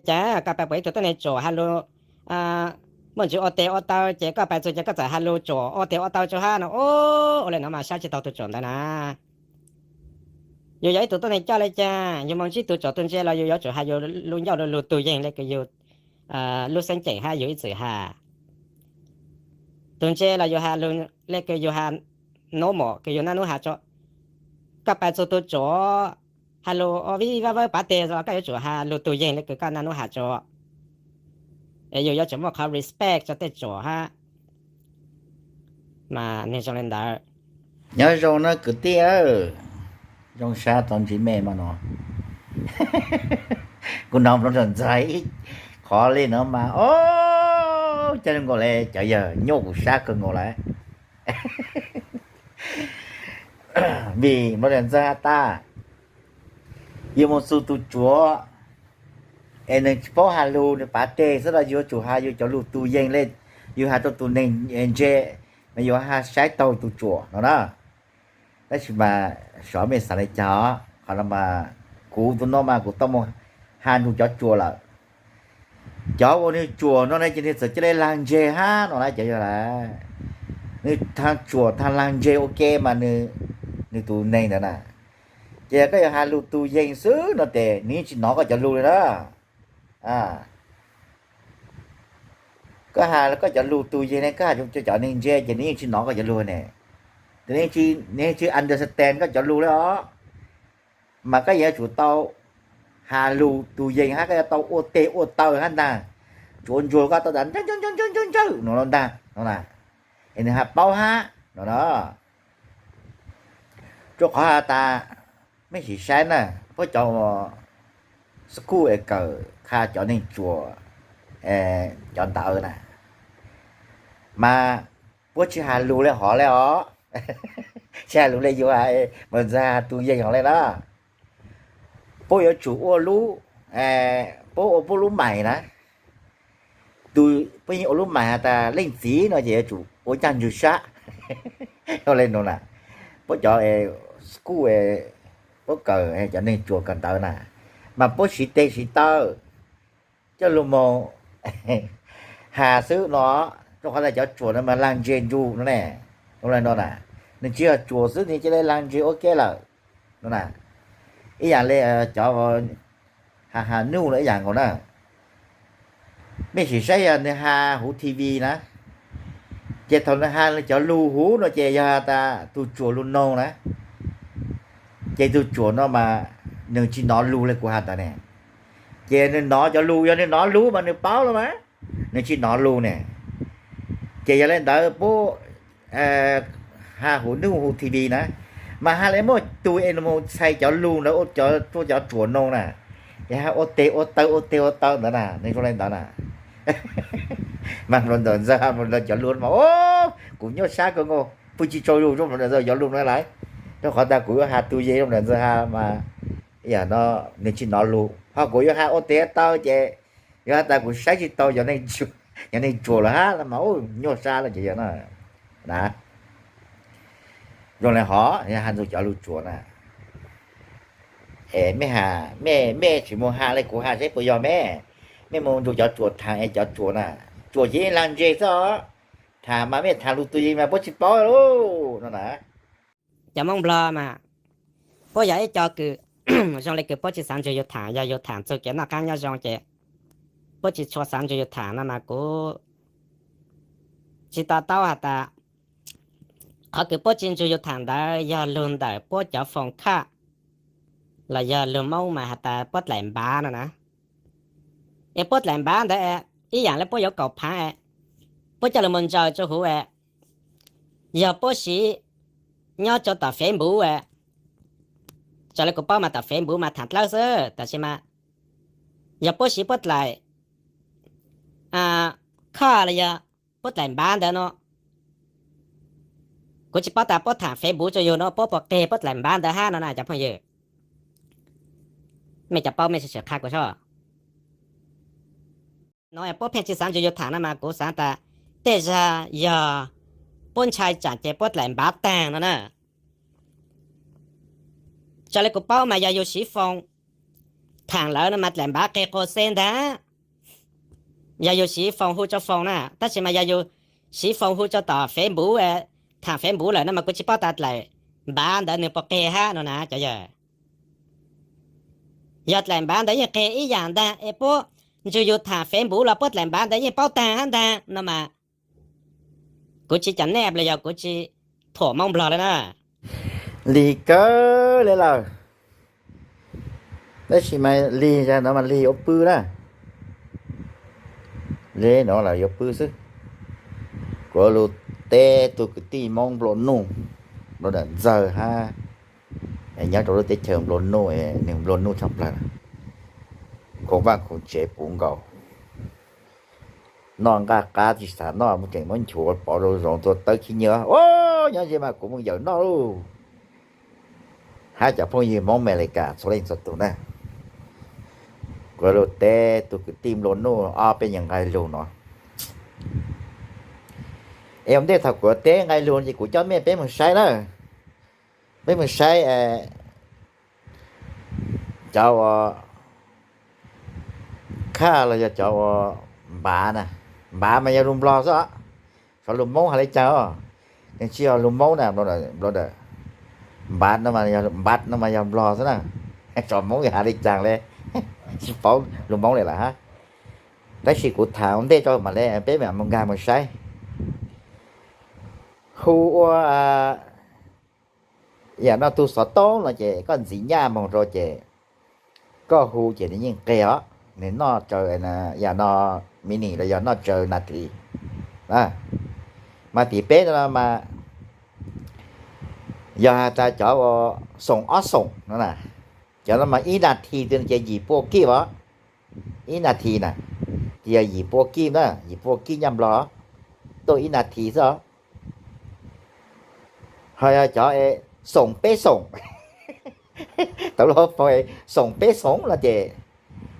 Cas koj pais pom ib tug tuab neeg tsuam has lug, muaj ntsis ua tes ua taw ces koj pais txug ces koj txawm has lug tsuam ua tes ua taw tsuam hab no. Ua le nuav mas saib tsis taug tug tsuam ntawd na. Yus yog ib tug tuab neeg coj le caag, yus moog ntsib tug tsuam tug ntse los yus yuav tsum has yus lub ncauj lug tug yeeg le kws yug lub xeeb ceem hab yug ib txwm has. Tug ntse los yus has lug le kws yug has normal kws yug naj nub has tso. Koj pais txug tug tsuam has lug ua vij vab vawb pav teg los koj yuav tsum has lug tug yeeg le kws koj naj nub has tso. Es yus yuav tsum muaj qhov respect rua tej tsuam hab. Mas nwg zoo le ntawd. Nyob zoo na kwv tij, zoo sab tau ntsib mej mas no. Kuv nov nrov ntxaig ib qhov le no mas, o, cov nkaus le cov yawg nyuaj kuv sab kawg nkaus lawm. Vim nrov ntxaig has tas yus moog txug tug tsuam es nwg tsis paub has lug, nwg pav teg xwb los yus yuav tsum has yus cov lug tug yeeg le yus has rua tug neeg ntse, mas yus has saib taug tug tsuam no na. Tab sis mas xyov mej xaav le caag, qhov no mas kuv tug no mas kuv tau moog has nrug cov tsuam lawm. Cov uas nwg tsuam no na ces nwg txawm ca le laag ntseg hab no na, cov yog lawm, nwg thaag tsuam thaag laag ntseg ua ke mas nwg tug neeg ntawd na. Ces yog koj yuav has lug tug yeeg xwb no tes nwg yeej tsis nov koj cov lug le na. Koj has koj cov lug tug yeeg ne, koj has rua cov neeg ntse ces nwg yeej tsis nov koj cov lug ne. Nwg yeej tsis understand koj cov lug le os. Mas koj yuav tsum tau has lug tug yeeg hab koj yuav tau ua teg ua taw hab ntaag. Tsuav ntsuag koj tau tas ntsawj ntsawj ntsawj ntsawj ntsawj no ntag no na, es nwg has paub hab no na. Rua qhov has tas, mej sim saib na, puab cov school es kawm qha cov neeg tsuam cov ntawd na, mas puab tsi has lug le hov le os. Tsi has lug le yus, mas ntxag has tug yeeg hov le na. Puab yuav tsum ua lub, puab ua puab lub mais na. Tus puab yeej ua lub mais has tas leej txiv no ces yuav tsum ua caag ntswg sab le no na. Puab cov school, puab kawm cov neeg tsuam kawm ntawv na, mas puab siv teg siv taw coj lug moog has xwb no, rua qhov tas cov tsuam no mas laag ntseg ntsug no ne. Le no na, nwg tsi yog tsuam xwb nwg ca le laag ntseg ua ke lawm no na. Ib yaam le cov has has nuj los ib yaam nkaus na. Mej sim saib yog nwg has huv T V na, ces thaum nwg has cov lug huv no ces yog has tas tug tsuam lug noog na, ces tug tsuam no mas nwg tsi nov lug le kuv has tas ne. Ces nwg nov cov lug, yog nwg nov lug mas nwg paub lug mas, nwg tsi nov lug ne. Ces yog le ntawd puab has huv nuj huv T V na, mas has le muaj tug es nwg moog txhais cov lug ntawd rua cov tsuam noog na, es has ua teg ua taw ua teg ua taw ntawd na, nwg zoo le ntawd na. Mas nplua ntaws ntxawg has nplua ntaws cov lug mas, o, kuv nyuaj sab kawg nkaus, pw tsi tsaug zug zoo nplua ntaws ntxawg cov lug no lawm. Rua qhov tas kuv yuav has tug yeeg zoo nplua ntaws ntxawg has mas, yam no nwg tsi nov lug, ho kuv yuav has ua teg ua taw ces yog has tas kuv saib tsi tau cov neeg tsuam lawm hab mas nyuaj sab lawm ces yog na. Zoo le hov has nrug cov lug tsuam na. Es mej has, mej, mej tsis moog has le kuv has seb puas yog mej. Mej moog nrug cov tsuam thaam es cov tsuam na, tsuam ces laag ntseg xwb os. Thaam mas mej thaam lug tug yeeg mas puab tsi paub lug no na. Cov Moob Nplog mas puab yog ib co kws zoo le kws puab tsi xaav nrug yug thaam, yog yug thaam txug kev noj qaab nyob zoo ces puab tsi tshua xaav nrug yug thaam no mas kuv tsi to taub has tas qhov kws puab tsi nrug yug thaam ntawd yog lug ntawm puab cov foom khaj los yog lug Moob mas has tas puab dlaim npav no na. Es puab dlaim npav ntawd ib yaam le puab yuav kaum phaav, puab coj lug moog ntsaws rua huv, yog puab siv nyob rua tom Facebook, raws le kuv paub mas tom Facebook mas thaam dlawb xwb, tab sis mas yog puab siv puab dlaim khaj los yog puab dlaim npav ntawd no, kuv tsi paub tas puab thaam Facebook rua yug no puab puas qeg puab dlaim npav ntawd hab no na cov phooj ywg. Mej cov paub mej sim qha kuv seb. No puab pheej tsi xaav nrug yug thaam no mas kuv xaav tas tej zag yog puab ntshai tsaam ces puab dlaim npav taag no na. Raws le kuv paub mas yog yug siv foom thaam lawm no mas dlaim npav qeg quas xeb ntag. Yog yug siv foos hu rua foos na, tab sis mas yog yug siv foos hu rua tom Facebook, thaam Facebook lawm no mas kuv tsi paub tas dlaim npav ntawd nwg puas qeg hab no na cov yawg. Yog dlaim npav ntawd yeej qeg ib yaam ntag es puab ntsug yug thaam Facebook los puab dlaim npav ntawd yeej paub taag hab ntag no mas kuv tsi cav nej los yog kuv tsi thuam Moob Nplog le na. Lig kawg le lawm. Tab sis mas lig zag no mas lig yuav pw na. Lig no los yuav pw xwb. Kuv lug teb tug kwv tij Moob nplua nuj, nplua ntawm ntxawg hab, nyob rau lub teb chaws nplua nuj, nwg nplua nuj tshaj plawg na. Khoom vaaj khoom tsev puv nkaus, noj nqaj qab tsi xav noj, muaj tseem muab nchuav pov rau zoov tuaj tawb khib nyiab. Nyob ze mas kuv moog yawm noj lauj. Hab cov phooj ywg Moob Amelikas txhua leej txhua tug na, kuv lug teb tug kwv tij nplua nuj ob peb nyuas nqai lug no. Es ua ntej thaum kuv teb nqai lug ces kuv coj mej peb moog saib na. Peb moog saib cov uas khaj los yog cov uas npav na. Npav mas yog lug Nplog xwb os. Xyov lug Moob has le caag os. Nwg tsi yog lug Moob na, npav no mas yog Nplog xwb na. Xyov Moob has le caag le, tsi paub lug Moob le lawm hab. Tab sis kuv tham ua ntej rau mam le peb mam moog nkaag moog saib. Hu ua yam no tug xov tooj no ces koj ntxiv nyaj moog rau ces koj hu ces nws yeej qeg os, nws noj tsaws yam no minute los yog noj tsaws nas this. Mas tim peb no mas yog has tas cov xoom ob xoom no na, cov no mas ib nas this twg ces yim pua kib os. Ib nas this na, ces yog yim pua kib na, yim pua kib nyaj Nplog, tuaj ib nas this xwb os. Ho yog cov xoom peb xoom, tau lub foos xoom peb xoom no ces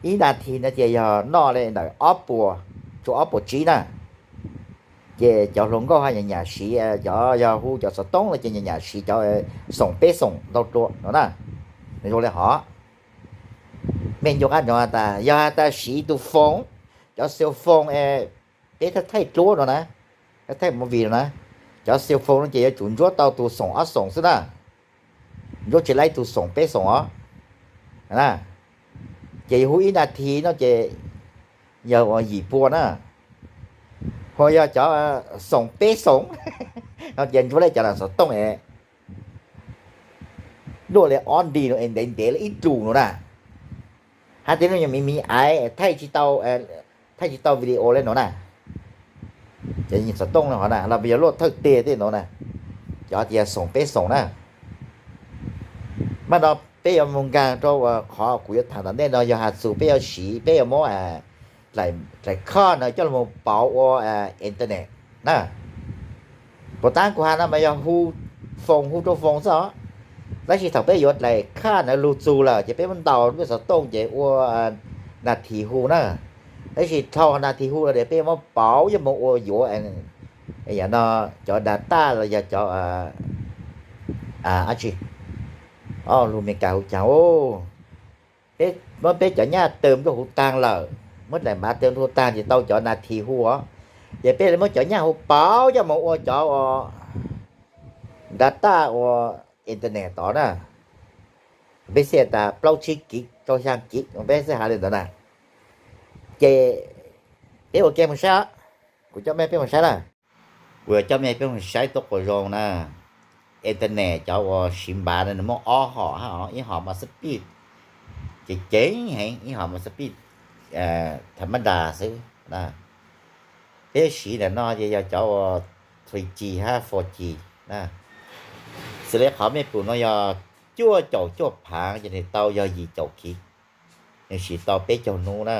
ib nas this no ces yog noj le ntawm ob puas, tsua ob puas tsib na. Ces cov hluas nkauj haj nyam nyam siv, cov yog hu cov xov tooj no ces nyam nyam siv cov xoom peb xoom ntau dlua no na. Zoo le hov, mej nco qab ntsoov has tas yog has tas siv tug foos, cov cell phone es peb thaij thaij dluab no na, thaij movie no na, cov cell phone no ces yuav tsum ntsuab tau tug xoom ob xoom xwb na, ntsuab tsi laib tug xoom peb xoom os. Ces yog hu ib nas this no ces yog uas yim pua na. Ho yog cov xoom peb xoom no ces ntsuab laib cov xov tooj es duaj le ob nti no es ntev ntev le ib dlus no na. Hab tej nuj nyuas miv miv aiv thaij tsi tau, thaij tsi tau video le no na. Cov xov tooj no hov na los yog luaj thawj teg tej no na, cov tias xoom peb xoom na. Mas no peb yuav moog nkaag rau qhov kuv yuav tham tom ntej no yog has txug peb yuav siv, peb yuav muab dlaim khaj no coj lug moog pauv ua internet na. Puas taab kuv has no mas yog hu foos, hu rau foos xwb os. Tab sis thaum peb yuav dlaim khaj no lug txug lawm ces peb muab ntaus lub xov tooj ces ua nas this hu na. Tab sis dhau nas this hu lawm ces peb yuav muab pauv coj moog ua yuav, yam no, cov data los yog cov, dlaab tsi, lug Amelikas hu caag, peb muab peb cov nyaj tawm nrua huv taag lawm, muab dlaim npav tawm nrua huv taag ces tau cov nas this hu os. Ces peb le muab cov nyaj hu pauv coj moog ua cov data ua internet tod na. Peb xij tas plaub tsib kiv rau xyaa kiv, peb xij has le ntawd na. Ces peb ua ke moog saib os. Kuv coj mej peb moog saib na. Kuv yuav coj mej peb moog saib tuab quas zoo na. Internet cov uas siv npav na nws muaj ob hom hab os, ib hom mas speed ceev ceev heev, ib hom mas speed tha mab das xwb na. Peb siv ntawm no ces yog cov uas three G hab four G na. Xws le qhov mej pum no yog cuaj caum cuaj phaav ces nws tau yog yim caum kiv. Nws siv tau peb caug nub na,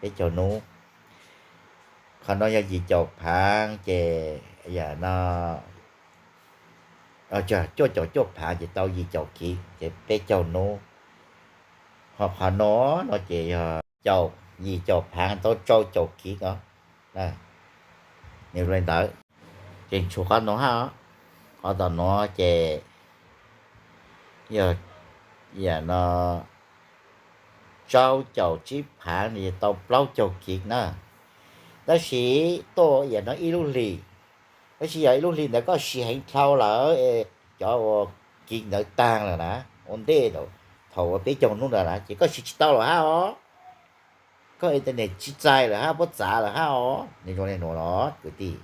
peb caug nub. Qhov no yog yim caum phaav ces yam no, cuaj caum cuaj phaav ces tau yim caum kiv ces peb caug nub. Ho qhov no, no ces yog caum, yim caum phaav tau rau caum kiv os. Nws le ntawd. Ces tshuav qhov no hab, qhov tom no ces yog yam no rau caum tsib phaav tau plaub caug kiv na. Tab sis tuaj yam no ib lub hlis, tab sis yog ib lub hlis ntawd koj siv heev dhau lawm, cov uas kiv ntawd taag lawm na, ua ntej thaum uas peb caug hnub ntawd na ces koj siv tsis tau lawm hab os. Koj internet tsis txais lawm hab, puab txav lawm hab os. Nws zoo le nuav los kwv tij,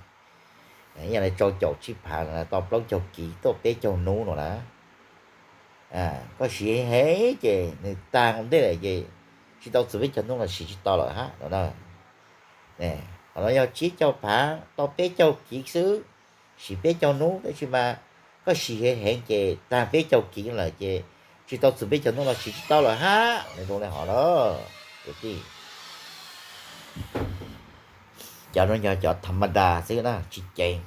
yog le rau caum tsib phaav tau plaub caug kiv tuaj peb caug hnub no na, koj siv heev ces nws taag ua ntej lawm ces tsis tau txug peb caug hnub los siv tsis tau lawm hab no. Qhov no yog tsib caug phaav tau peb caug kiv xwb, siv peb caug hnub, tab sis mas koj siv heev heev ces taag peb caug kiv lawm ces tsis tau txug peb caug hnub los siv tsis tau lawm hab. Nws zoo le hov na. Cov no yog cov tha ma da xwb na, tsis ceev,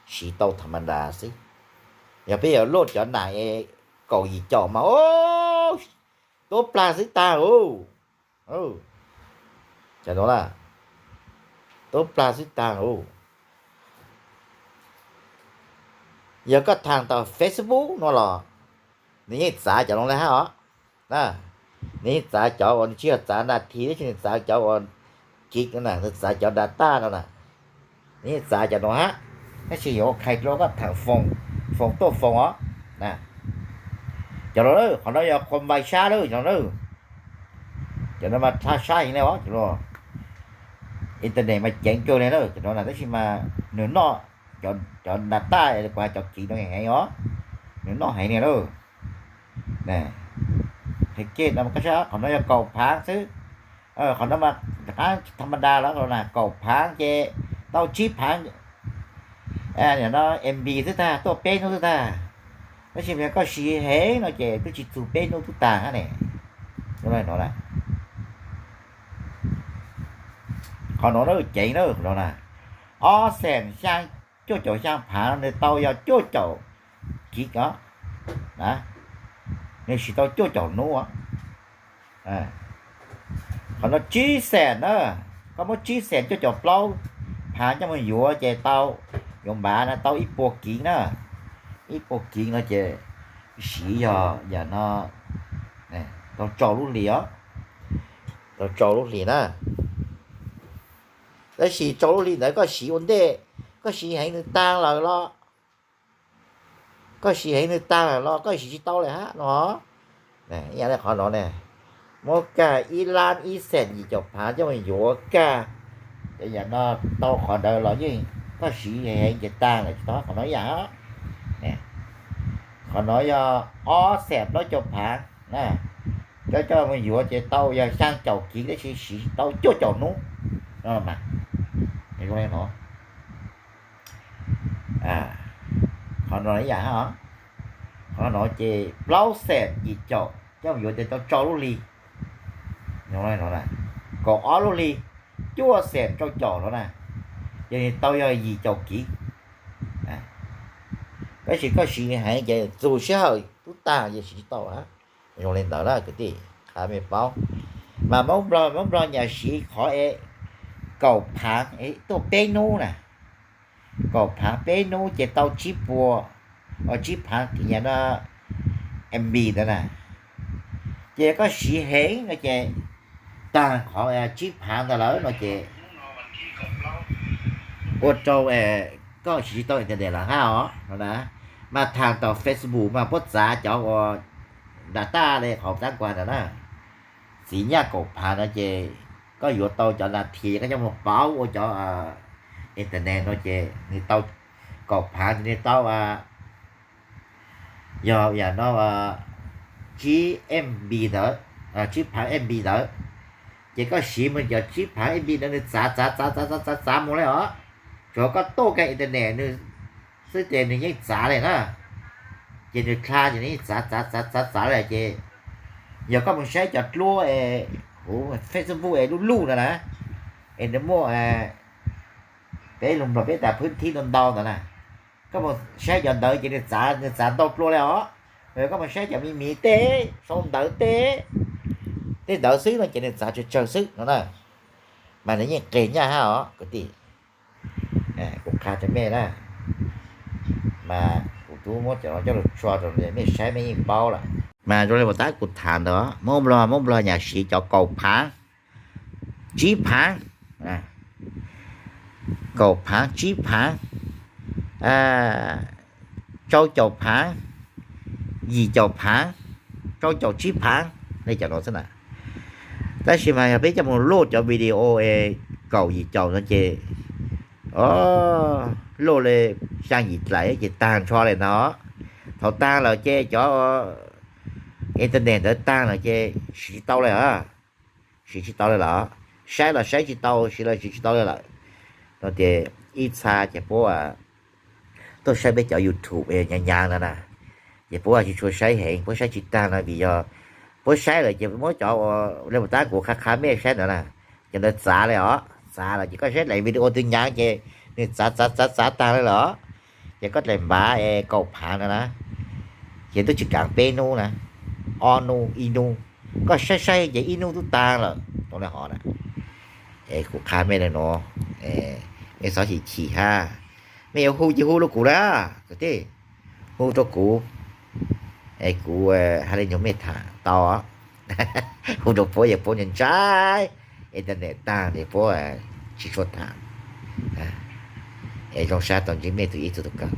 siv tau tha ma da xwb. Yog peb yuav luaj cov nam es kaum yim caum mas tuab plag xwb taag lauj. Cov no na, tuab plag xwb taag lauj. Yog koj thaam tom Facebook no los nws yeej txav cov no le hab os. Nws yeej txav cov uas nws tsis yog txav nas this, tab sis nws txav cov uas kiv no na, nws txav cov data no na, nws yeej txav cov no hab. Tab sis yuav ua qhais dlua koj thaam foos, foos tuaj foos os. Cov no, qhov no yog qhua npais sab lawm cov no. Cov no mas dlha sab heev le os, cov no internet mas ceev kawg le na cov no na, tab sis mas nws noj cov data, kuv has cov kiv no heev os, nws noj heev li lauj. Qhov no yog kaum phaav xwb. Qhov no mas rov qab tha ma da los na, kaum phaav ces tau tsib phaav no M B xwb tag, tuaj peb hnub xwb tag. Tab sis yog koj siv heev no ces twb tsis txug peb hnub twb taag hab ne. Qhov no na ceev na, qhov no na, ob xees xyaa, cuaj caum xyaa phaav no nws tau yog cuaj caum kiv os. Nws siv tau cuaj caum hnub. Qhov no tsib xees na, koj muab tsib xees cuaj caum plaub phaav coj mus yuav ces tau, yuav npav na tau ib puas kiv na. Ib puas kiv no ces siv yog yam no tau rau lub hlis os, tau rau lub hlis na. Tab sis rau lub hlis ntawd koj siv ua ntej, koj siv heev nws taag lawm los, koj siv heev nws taag lawm los koj siv tsis tau lawm hab no. Ib yam li qhov no ne, muab kag ib lab ib xees yim caum phaav coj mus yuav kag, yam no tau qhov ntawd los yeej koj siv heev ces taag lawm tsis tau qhov no ib yam. Qhov no yog ob xees plaub caug phaav na, coj coj mus yuav ces tau yog xyaa caum kiv tab sis siv tau cuaj caum hnub no. Qhov no ib yam, qhov no ces plaub xees yim caum coj mus yuav ces tau rau lub hli, kaum ob lub hli, cuaj xees rau caum no na, ces tau yog yim caum kiv. Tab sis koj siv heev ces txug sij hawm tub taag ces siv tsis tau. Zoo li ntawd na kwv tij, qha mej paub. Mas Moob Nplog, Moob Nplog nyam siv qhov es kaum phaav tuaj peb hnub na, kaum phaav peb hnub ces tau tsib puas, tsib phaav yam no M B ntawd na. Ces koj siv heev no ces taag qhov tsib phaav ntawd lawm no ces ua rau koj siv tsis tau internet lawm hab os no na. Mas thaam tom Facebook mas puab txav cov uas data le qhov taab kuas ntawd na. Txiv nyaj kaum phaav no ces koj yuav tau cov nas this koj coj mus pauv ua cov internet no ces nws tau kaum phaav ces nws tau yog yam no tsib M B ntawd, tsib phaav M B ntawd. Ces koj siv mus cov tsib phaav M B ntawd nws txav txav txav txav txav txav mus le os. Tsuav koj tuaj kag internet nws xwb ces nws yeej txav le na. Ces nws dlha ces nws yeej txav txav txav txav txav le ces yog koj mus saib cov dluab huv Facebook es luj luj no na, es nws muaj, peb lug Nplog peb tas phwb thib ntau ntau ntawd na, koj mus saib cov ntawd ces nws txav, nws txav ntau dlua le os. Koj mus saib cov me miv tej, sau ntawv tej, tej ntawd xwb no ces nws txav tsawg tsawg xwb no na. Mas nws yeej qis nyaj hab os kwv tij. Kuv qha rau mej na, mas kuv tub muab cov no coj lug tso rau mej saib mej yeej paub lawm. Mas zoo li puas tab kuv tham ntawd, Hmoob Nplog, Hmoob Nplog nyam siv cov kaum phaav, tsib phaav, kaum phaav, tsib phaav, rau caum phaav, yim caum phaav, rau caum tsib phaav, li cov no xwb na. Tab sis mas yog peb coj mus luaj cov video kaum yim caum no ces, o, luaj li xyaa yim dlaim ces taag nrho li no. Thaum taag lawm ces cov internet ntawd taag lawm ces siv tsis tau li os. Siv tsis tau li lawm, saib los saib tsis tau, siv los siv tsis tau li lawm. No ces ib txha ces puab tuaj saib peb cov YouTube nyaav nyaav no na, ces puab tsis tshua saib heev, puab saib tsis taag no vim yog puab saib lawm ces muab cov ua li puas tab kuv qha qha mej saib ntawd na, cov ntawd txav li os, txav lawm ces koj saib daim video twg nyaav ces nws txav txav txav txav taag li lawm os. Ces koj daim npav es kaum phaav no na, ces twb tsis kaav peb nub na, ob nub ib nub, koj saib saib ces ib nub twb taag lawm tau li hov na. Es kuv qha mej li no, mej txhob chim chim hab, mej yuav hu ces hu rau kuv na, kwv tij, hu rau kuv, es kuv hab li nyuag mej tham tau. Hu rau puab yog puab ntshai, internet taag ces puab tsis tshua tham. Es zoo sab tau ntsib mej tug ib tug tug kawg.